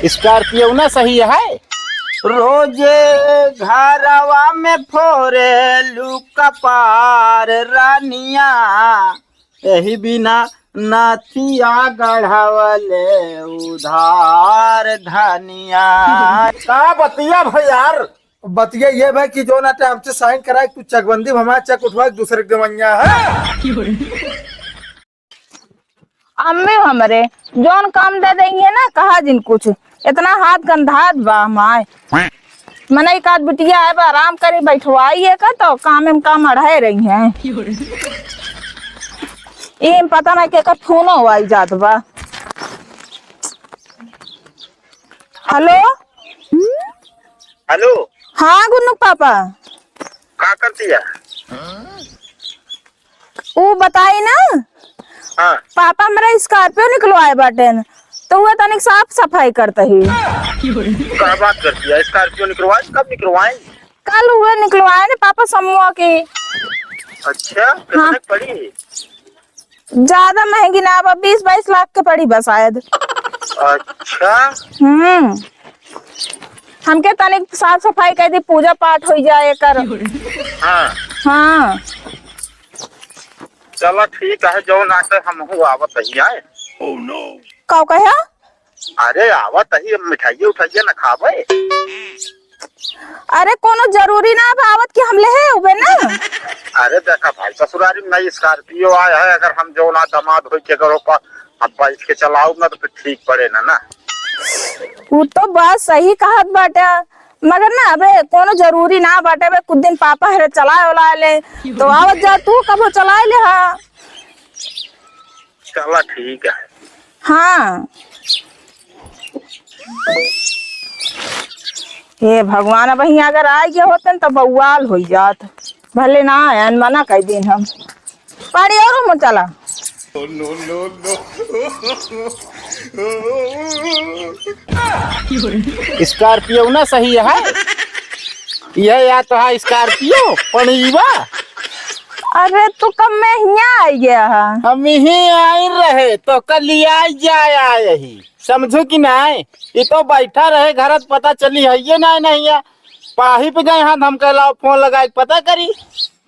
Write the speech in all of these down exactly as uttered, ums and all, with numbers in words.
Scorpio ना सही है। रोजे घरवा में फोरेलू कपार रानिया, एही बिना नथिया गढ़वले उधार धनिया। का बतिया भाई यार? बतिया ये भाई कि जो ना टाइम से sign कराए, तू चकबंदी में हमारा चक उठवा के दूसरे के देवैया है। अम्मी हमरे जौन काम दे देंगे ना, कहा जिन कुछ, इतना हाथ गंधात बा हमार। मनई का बिटिया है बा, आराम करी, बैठवाई है का, तो काम में काम अढ़ाए रही हैं। ई पता ना केकर फोनो आई जात बा। हेलो। हेलो। हाँ गुन्नू पापा। का करती है? ऊ बताई ना, हाँ। पापा हमरा Scorpio निकलवाए बाटेन, तो उहे तनिक साफ सफाई करत ही। का बात करती है? Scorpio निकलवाए? कब निकलवाए? कल उहे निकलवाए ने पापा समूह के। अच्छा, कितने हाँ। की पड़ी? ज्यादा महंगी ना बा, बीस बाईस लाख के पड़ी बा शायद। अच्छा। हम्म। हमके तनिक साफ सफाई कर दी, पूजा पाठ हो जाए कर। हाँ। हाँ। चला ठीक है, जौन आते हमहू आवत ही आए। का कहे? अरे आवत ही, अब मिठाइया उठाइया न खावे। अरे कोनो जरूरी ना बा आवत कि हम लेहे उबे ना। अरे देखा भाई, ससुरारी में नई Scorpio आए है, अगर हम जौन आ दामाद होई के करो पा, अब बैठ के चलाऊ ना तो फिर ठीक पड़े ना, ना। उ तो बात सही कहत बाटे, मगर ना अबे कोनो जरूरी ना बाटे, अबे कुछ दिन पापा हरे चलाए वाला ले, तो आवत जा तू कबो चलाए ले हा। चला ठीक है। हाँ। हे भगवान, अब हियाँ अगर आइ गए होतन तो बउआल होइ जात। भले ना आयन, मना कइ दिन हम। पानी और मुँह चला। Scorpio ना सही है, यह या तो है Scorpio पणीवा। अरे तू कब में हियाँ आइ गया है? हम यहीं आइ रहे तो कल ही आइ जाए आए ही, समझू कि नाहीं? ये तो बैठा रहे घर, पता चली है ये नाहीं, नाहीं है। पाही पे गए हैं, हम कह लाओ फोन लगाए के पता करी।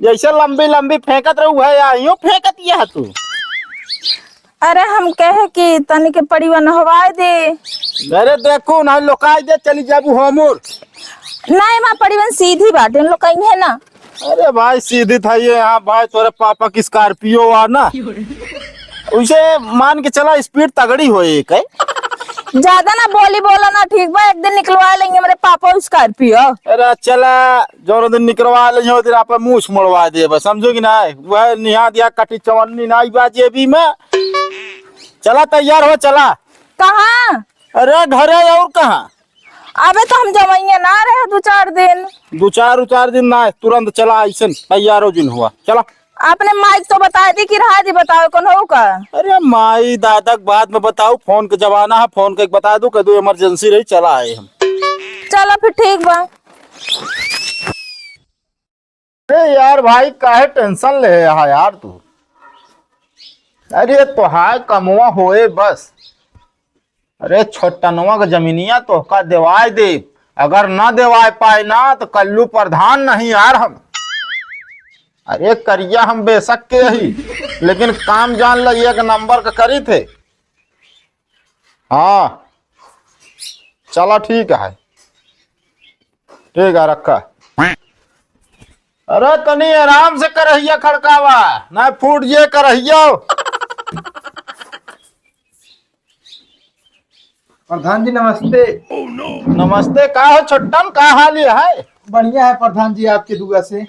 जैसे लंबी लंबी फेंकत रहू है, या यूं फेंकत यह तू। अरे हम कहे कि तनिक पड़िवा नहवाए दे। अरे देखू ना, लोकाई दे चली जाबू हमूर। नाहीं, माँ पड़िवन सीधी बाटे, लोकाई है ना। अरे भाई सीधी था ये, हाँ भाई तोरे पापा की Scorpio आ ना। उसे मान के चला speed तगड़ी हो एक है। ज्यादा ना बोली बोला ना, ठीक बा, एक दिन निकलवा लेंगे मेरे पापा Scorpio। अरे चला, जौन दिन निकलवा लेंगे, वो दिन आपन मूछ मोड़वा देबे, समझो कि नाहीं? वह निहा दिया कटी चवन्नी नाहीं बा जेबी में। चला तैयार हो, चला। कहाँ? अरे घरे और कहाँ? अबे तो हम जमइया ना रहे दो चार दिन। दो चार, दो चार दिन ना, तुरंत चला, ऐसन तैयार हो जिन हुआ, चला। आपने माइक तो बताइ दी कि रहा जी बताओ कौन हो का? अरे माई दादा के बाद में बताऊ, फोन के जमाना है, फोन के बता दू, कह दू emergency रही, चला आए हम। चला फिर ठीक बा। अरे यार भाई, काहे tension ले है यार तू? अरे तोहार कमवा होए बस। अरे छोटनवा के जमीनिया तोहका देवाए देब, अगर ना देवाए पाए ना तो कल्लू प्रधान नहीं यार हम। अरे करिया हम बेशक के ही, लेकिन काम जान ल एक नंबर का करी थे। हाँ चला ठीक है, ठीक है रखा। अरे तनी आराम से करहिया खड़कावा, ना फूट जे करहिया। प्रधान जी नमस्ते। नमस्ते, का हो छोटन, का हाल है? बढ़िया है प्रधान जी, आपके दुआ से।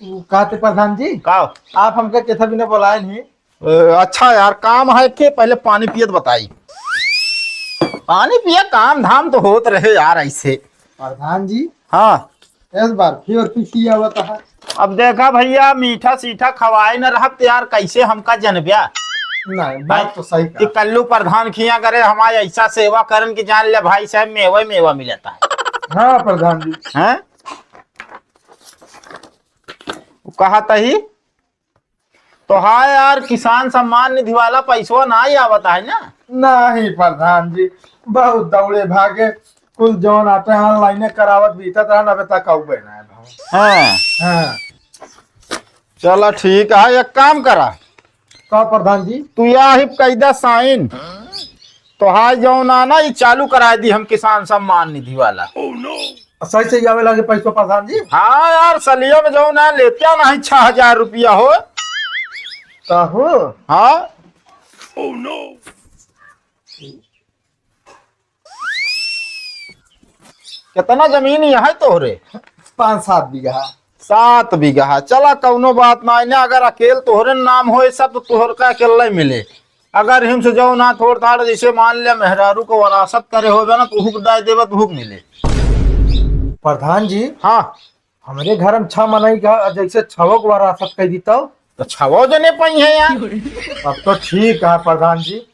वो कहते प्रधान जी, का? आप हमका केथा बिना बुलाए नहीं? ए, अच्छा यार, काम है के पहले पानी पियत बताई। पानी पिया, काम धाम तो होत रहे यार ऐसे। प्रधान जी। हाँ। इस बार फिर पीसी आवत है। अब देखा भैया, मीठा सीठा खवाए न रहब त यार, कैसे हमका जनब्या? नहीं, बात तो सही कि कहा। कल्लू प्रधान खिया करे हमारे ऐसा सेवा करन कि जान ले भाई साहब, मेवा ही मेवा मिलता है। हाँ प्रधान जी। हैं? वो कहा तही तो हाँ यार, किसान सम्मान निधि वाला पैसवा ना ही आवत है ना? नहीं प्रधान जी, बहुत दौड़े भागे, कुल जौन आटे online करावत बीतत रहन, अबे तक अउबे ना है भाव। हाँ। हाँ। चला ठीक है, एक काम करा। का प्रधान जी? तू या ही कैदा sign। तो हाँ, जौन आना, ये चालू करा दी हम किसान सम्मान निधि वाला। सही से आवे लागे पैसवा प्रधान जी? हाँ यार, सलिया में जौन आ लेत्या नहीं छह हजार रुपया हो। का हो? हाँ। कितना जमीन यहाँ है तोहरे? पाँच सात बीघा। सात बीघा। चला, कौनो बात ना, इन्हें अगर अकेल तोहरे नाम होए सब, तो तोहर का अकेले मिले। अगर हिम से जाओ ना, थोड़ थाड़, जैसे मान ले, मेहरारू को वरासत करे होबे ना, तो हुक डाय देबे, तो हुक मिले। प्रधान जी, हाँ। हमरे घर में छह मनई का, जैसे छवो को वरासत कर दी, तो? तो छवो जने पाई है यार। अब तो ठीक है प्रधान जी,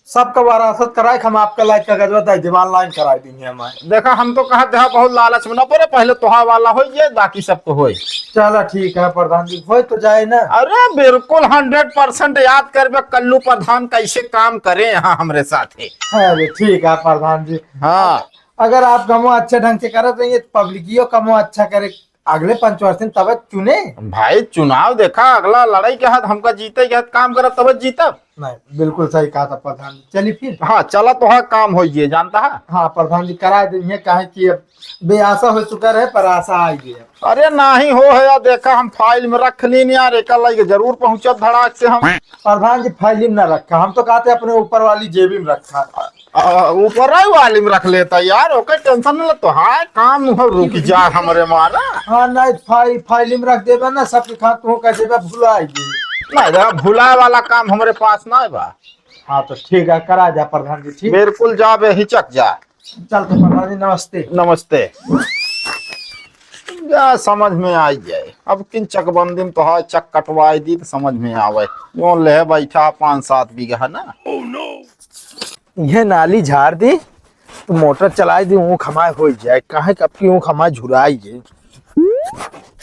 सबका वरासत कराए के हम आपका लायक कागजवा दे देब, online कराए देंगे हम। देखा, हम तो कहा देहा बहुत लालच में ना पड़े, पहले तोहा वाला होई जाए, बाकी सब तो होई। चला ठीक है प्रधान जी, होई तो जाए ना। अरे बिल्कुल hundred percent याद करबे कल्लू प्रधान कैसे काम करे यहाँ हमरे साथे। अरे ठीक है प्रधान जी। हाँ। अगर आप कमो अच्छे ढंग से करत रहिए तो पब्लिकियो कमो अच्छा करे, अगले पंचवर्षी तब चुने। भाई चुनाव देखा, अगला लड़ाई के हाथ, हमका जीते के हाथ, काम करब तब जीतब। नहीं, बिल्कुल सही कहा था प्रधान जी। चली फिर। हाँ, चला तो हाँ, काम होइए, जानता है। हाँ प्रधान जी, करा देंगे, काहे कि अब बेआसा हो चुका रहे, पर आशा आई गई। अरे नाही हो है यार, देखा हम file में रख लीन यार, एका लाइके जरूर पहुँचत धड़ाक से हम। प्रधान जी, file में ना रखा, हम तो कहते अपने ऊपर वाली जेबी में रखा। आ, ऊपर वाली में रख लेता यार, ओके tension न ले, तो हाँ काम हो रुक जा हमरे मारा। हाँ, नहीं, file, file में रख देबे ना, सबके खात तू कह देबे भुला गई। नहीं, देखा, भुलाए वाला काम हमरे पास ना बा। हाँ, तो ठीक है, करा जा प्रधान जी, ठीक? बिल्कुल जाबे, हिचक जा। चल तो प्रधान जी, नमस्ते। नमस्ते। जा समझ में आई जाए, अब किन चकबंदी में तो है, चक कटवाई दी तो समझ में आवे। कौन ले बैठा पाँच सात बीघा है ना। ये नाली झाड़ दी, तो मोटर चलाई दी, ऊख हमार हो जाए, काहे कि अब की ऊख हमार झुराई है।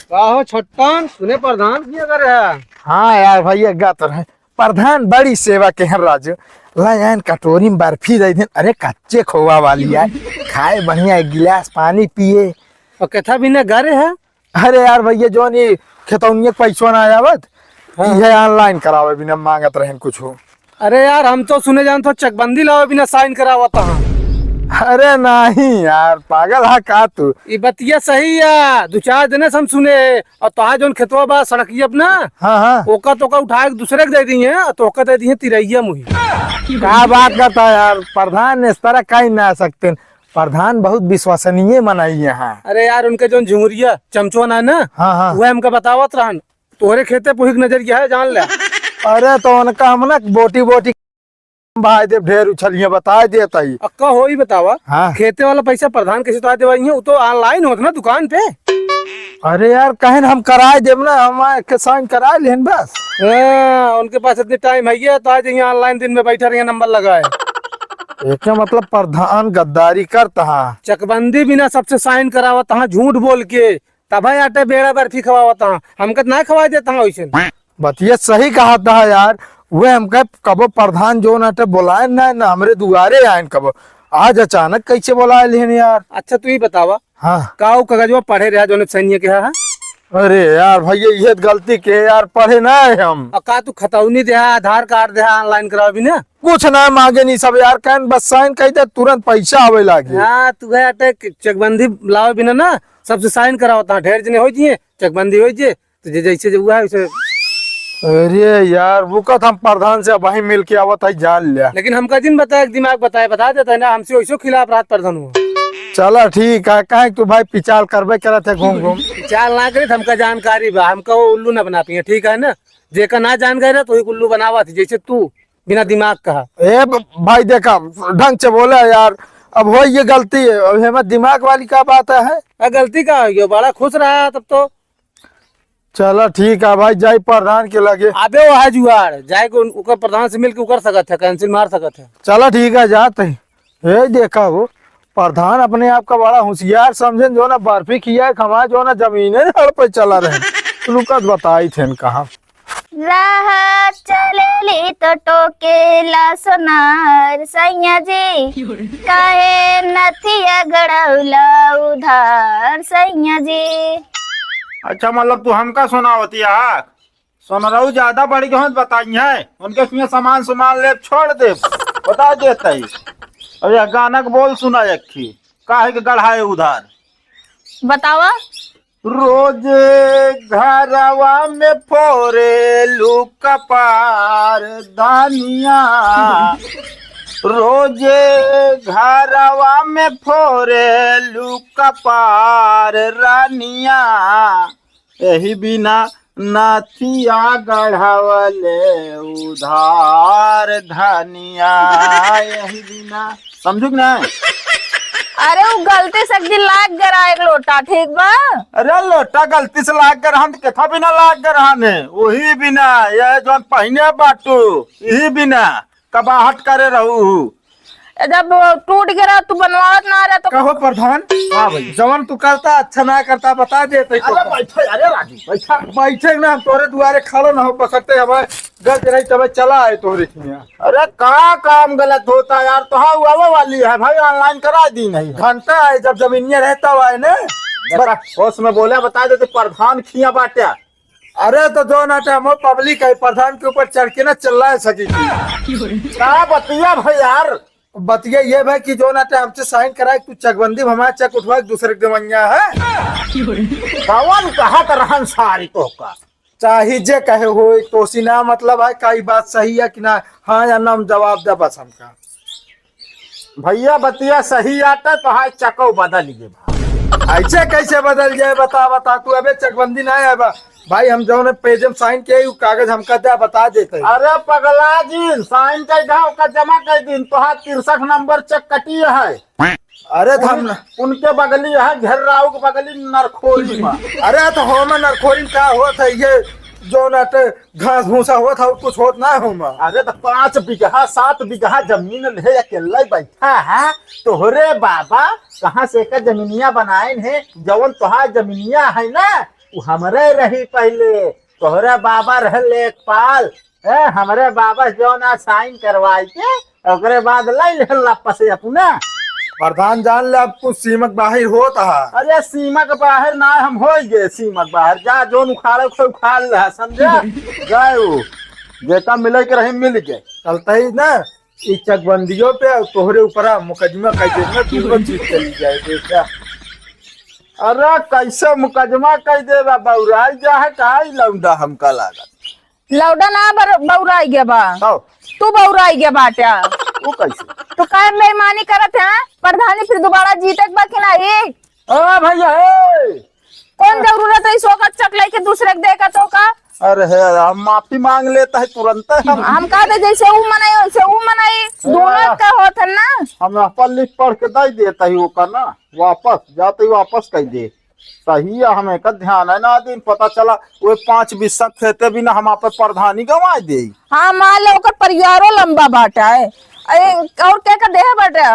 का हो छोटन, सुने प्रधान की अगर है? हाँ यार भैया, गा तो रहे। प्रधान बड़ी सेवा के हैं राजू, लाइन कटोरी में बर्फी दे देन, अरे कच्चे खोवा वाली है, खाए बढ़िया, एक गिलास पानी पिए। और कथा भी ना गा रहे है? अरे यार भैया, जौन ई खेतौनिया के पैसवा ना आवत, हाँ। इहे online करावे बिना मांगत रहन कुछ हो। अरे यार, हम तो सुने जान तो चकबंदी लावे बिना sign करावत हाँ। अरे नहीं यार, पागल हा का तू? ई बतिया सही है, दो चार दिने से हम सुने, और तोहार जौन खेतवा बा सड़किया पे ना, हाँ, हाँ। ओका तो ओका उठा के दूसरे के दे दी है, और तो ओका दे दी है तिरैया मुही। का बात करता है यार, प्रधान इस तरह कहीं ना सकते। प्रधान बहुत विश्वसनीय मनई यहाँ। अरे यार, उनके जौन झुमुरिया चमचो ना, ना, हाँ, हाँ। वह हमका बतावत रहन, तोहरे खेते पुहिक नजरिया है, जान ले। अरे तो उनका हम ना बोटी बोटी भाई देव ढेर उछलिए बताए देत आई। अक्का हो ही बतावा, हाँ। खेते वाला पैसा प्रधान कैसे तो देवाई है, वो तो online होत ना दुकान पे। अरे यार, कहें हम कराए देब ना, हम आए के sign कराए लेन बस। हाँ, उनके पास इतने time है ये, तो आज यहाँ online दिन में बैठा रहिए, number लगाए। एके मतलब प्रधान गद्दारी करता है। चकबंदी बिना सबसे sign करावत हाँ, झूठ बोल के, तब है आटे बेड़ा बर्फी खवावत हाँ, हमका ना खवाए देता हाँ वैसे। बतिया सही कहा था यार, वह हमका कबो प्रधान जो ना आटे बोलाए ना, ना हमरे दुआरे आए कबो, आज अचानक कैसे बोलाए लेन यार। अच्छा तू ही बतावा, हाँ। का उ कागजवा पढ़े रहा जौन सैनिक के है? अरे यार भैया, ये गलती के यार, पढ़े ना है हम। और का तू खतौनी देहा, आधार कार्ड देहा, online करावे बिना? कुछ ना मांगे नहीं सब यार, कहन बस sign कही दे, तुरंत पैसा आवे लागे। हाँ, तू है अटे चकबंदी लावे बिना ना, सबसे sign करावत हाँ, ढेर जने हो जिए, चकबंदी हो जिए, तो जे जैसे जो हुआ है वैसे। अरे यार, वो कथ हम प्रधान से अबही मिल के आवत है, जान लिया। लेकिन हमका जिन बताए, दिमाग बताए, बता देता है ना, हमसे वैसे खिलाफ रात प्रधान हुआ। चला ठीक है, काहे तू भाई पिचाल करबे करत है घूम घूम। पिचाल ना करी, हमका जानकारी बा, हमका वो उल्लू ना बना पिए, ठीक है ना? जेका ना जान गए रहे तो ही उल्लू बनावा थी, जैसे तू बिना दिमाग कहा। ए ब-, भाई देखा, ढंग से बोले यार, अब हो ये गलती है, अब हमें दिमाग वाली का बात है? आ, गलती का हो गया, बड़ा खुश रहा तब तो। चला ठीक है भाई, जाई प्रधान के लगे। अबे वो है जुआड़, जाए के उन-, ओकर प्रधान से मिल के ओकर सकत है, cancel मार सकत है। चला ठीक है, जात है। ए देखा हो, प्रधान अपने आप का बड़ा होशियार समझेन, जो ना बर्फी खिया खमा, जो ना जमीने हड़पे चला रहे। लुकत बताई थे कहाँ। राह चलेली तो टोकेला सोनार सैया जी, काहे नथिया गड़ौला उधार सैया जी। अच्छा, मतलब तू हमका सुनावती है? सोनरऊ ज्यादा बढ़ गए हों तो बताई है, उनके किहाँ सामान सुमान ले छोड़ दे, बता देते ही। अब यह गाना के बोल सुना एक ही, काहे के गढ़ाए उधार। बतावा। रोज घरवा में फोरेलू कपार धनिया, रोज घरवा में फोरेलू कपार रानिया, एही बिना नथिया गढ़वले उधार धनिया, एही बिना, समझू कि ना? अरे, वो गलती से एक दिन लाग गए रहा एक लोटा, ठीक बा? अरे, लोटा गलती से लाग गए रहन, तो केथा बिना लाग गए रहन है, वही बिना, ये जौन पहिने बाटू, यही बिना कबाहट करे रहू। ए, जब टूट गया, तू बनवावत ना रहे तो। कहो प्रधान, हाँ भाई। जवन तू करता, अच्छा ना करता, बता देते अरे तो। बैठो, अरे राजू, बैठा। बैठे ना, हम तोरे दुआरे खड़ो ना हो, बसरते हमें गज रही, तबे चला आए तोरे हियाँ। अरे का काम गलत होता यार, तो हाँ, वो आवे वाली है भाई, online करा दी नहीं। घंटा है, जब जमीनिया रहता हुआ है ना। देखा, होश में बोले, बता देते, प्रधान खिया बाट्या। अरे तो जो ना टाइम हो, public है, प्रधान के ऊपर चढ़ के ना चिल्ला सकी थी। का बतिया भाई यार? बतिया ये भाई कि जो ना टाइम हमसे sign कराए, तू चकबंदी में हमारा cheque उठवा के दूसरे के देवैया है। कौन कहत रहन सारी तोहका? चाहे जे कहे हो, तोसी ना मतलब है, का ई बात सही है कि ना? हाँ या ना, हम जवाब दे बस हमका। भैया, बतिया सही आटा, तोहार चको बदल गए बा। ऐसे कैसे बदल जाए, बता, बता, तू अबे चकबंदी ना आए बा। भाई, हम जौन page में sign किए, उ कागज हमका दे, बता देते हैं। अरे पगला जी, sign कर दे, ओकर जमा कर दीन, तोहार तिरसठ नंबर cheque कटी है। अरे तो हम उन-, उनके बगली है, घेर्राऊ के बगली नरखोरी में। अरे तो होमा नरखोरी में का होत है, ये जौन अटे घास भूसा होत है, और कुछ होत ना होमा। अरे तो पाँच बीघा, सात बीघा जमीन ले अकेले बैठा है, तोहरे बाबा कहाँ से एकर जमीनिया बनाइन है? जवन तोहार जमीनिया है ना, उ हमरे रही पहले, तोहरे बाबा रहे लेखपाल, ए, हमरे बाबा जौन आ sign करवाई के, ओकरे बाद लै लेहल वापस अपना। प्रधान जान ले, अब कुछ सीमा के बाहर होत हा। अरे सीमा के बाहर ना, हम होई गए सीमा के बाहर। जा जौन उखाड़े के उखाड़ ले, समझे? गए उ, जेका मिले के रही मिल गए। चलते ही ना, ई चकबंदियों पे और तोहरे ऊपरा मुकदमा कर दे ना, दोनों चीज चली जाए बेटा। अरे कैसे मुकदमा कर दे बा, बौराई जा है का ई लौंडा हमका लागत। लौंडा ना बर-, बौराई गया बा। हाँ। तू बौराई गया बाटा। वो कैसे? तू काहे बेईमानी करत है? प्रधानी फिर दोबारा जीते के बा कि नाही? ओ भैया, ए! कौन जरूरत है इस वक्त चक लेके दूसरे के देखा तो का? अरे हे, हम माफी मांग लेता है तुरंत हम। हम कहा थे जैसे ऊ मनाई वैसे ऊ मनाई, दोनों हाँ। का होत है ना। हम अपन लिख पढ़ के दे देता ही ओका ना, वापस जाते ही वापस कर दे। सही है, हम एक ध्यान है ना दिन, पता चला वो पाँच बिस्सा खेते भी ना हम आप प्रधानी गंवा दे। हाँ, मान ले ओकर परिवारो लंबा बाटा है। अरे, और के का देह बाटा?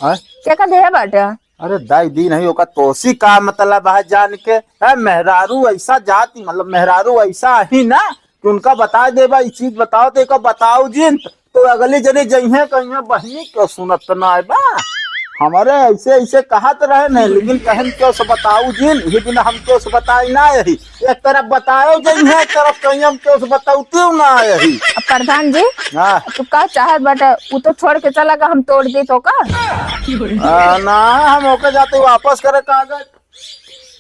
हैं? के का देह बाटा? अरे दाई दी नहीं, ओका तोसी का मतलब है जान के? है मेहरारू ऐसा जाति, मतलब मेहरारू ऐसा ही ना कि उनका बता देबा, ई चीज बताओ तो एका बताओ जिन, तो अगले जने जइहें कहिए बहिनी क्यों सुनत ना है बा। हमारे ऐसे ऐसे कहत रहे नहीं, लेकिन कहन क्यों से बताऊ जिन, ये बिना हम क्यों से बताई ना यही। एक तरफ बताओ जइहें, एक तरफ कहीं हम क्यों से बताऊ क्यों ना यही। अब प्रधान जी, हाँ। तू का चाहत बाटे, उ तो छोड़ के चला गा, हम तोड़ दी तो का? आ, ना, हम ओके जाते वापस करे कागज।